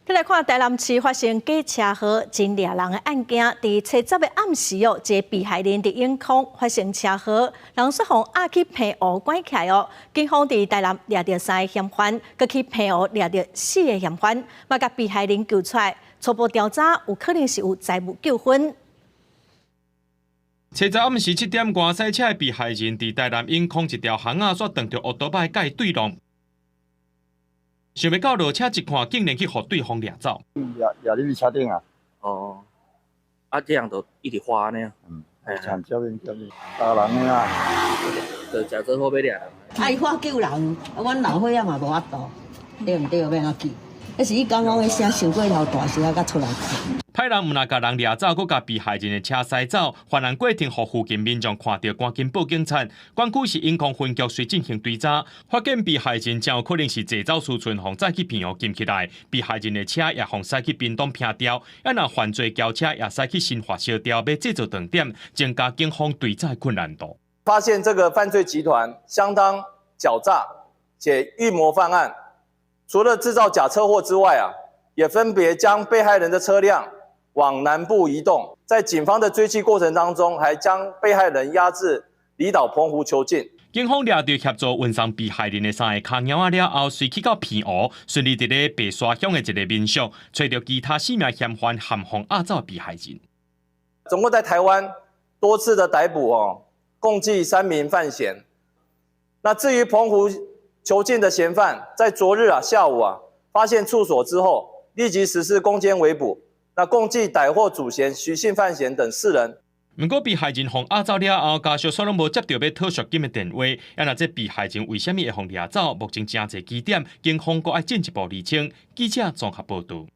再來看台南市發生假車禍真掠人的案件，佇初十的暗時哦，一个被害人佇永康發生車禍，人煞予押去澎湖關起來哦。警方佇台南掠著三个嫌犯，閣去澎湖掠著四个嫌犯，嘛共被害人救出來。初步調查有可能是有財物糾紛。初十暗時7點外，賽車的被害人佇台南永康一條巷仔，煞撞著烏多擺共伊對挵。想欲到落車一看，竟然去予對方掠走。掠掠入去車頂啊！哦，啊，這樣就一直花呢。嗯，搶這邊這邊打人的啊！就食做好欲掠人。啊，伊喊救人，啊，阮老歲仔嘛無法度，對毋對？欲按怎救？彼是伊剛剛彼聲傷過頭大聲，才出來看。歹人毋但共人掠走，閣共被害人的車駛走，犯案過程予附近民眾看著，趕緊報警察。管區市永康分局隨進行追查，發現被害人真有可能是坐走私存予載去澎湖禁起來，被害人的車也予駛去屏東拼掉，啊若犯罪轎車也駛去新化燒掉，欲製造斷點，增加警方追查的困難度。發現這個犯罪集團相當狡詐且預謀犯案，除了製造假車禍之外啊，也分別將被害人的車輛往南部移動，在警方的追緝過程當中，還將被害人押至離島澎湖囚禁。警方掠著協助運送被害人的三个跤貓仔了後，隨去到澎湖，順利佇咧白沙鄉的一个民宿，揣著其他四名嫌犯含予押走被害人。總共在台灣多次的逮捕哦，共計三名犯嫌。那至於澎湖囚禁的嫌犯，在昨日啊下午啊發現處所之後，立即實施攻堅圍捕。那共計逮獲主嫌徐姓犯嫌等四人。毋過被害人予押走了後，家屬煞攏無接著欲討贖金的電話。啊，若這被害人為啥物會予掠走？目前誠濟疑點，警方閣愛進一步釐清。記者綜合報導。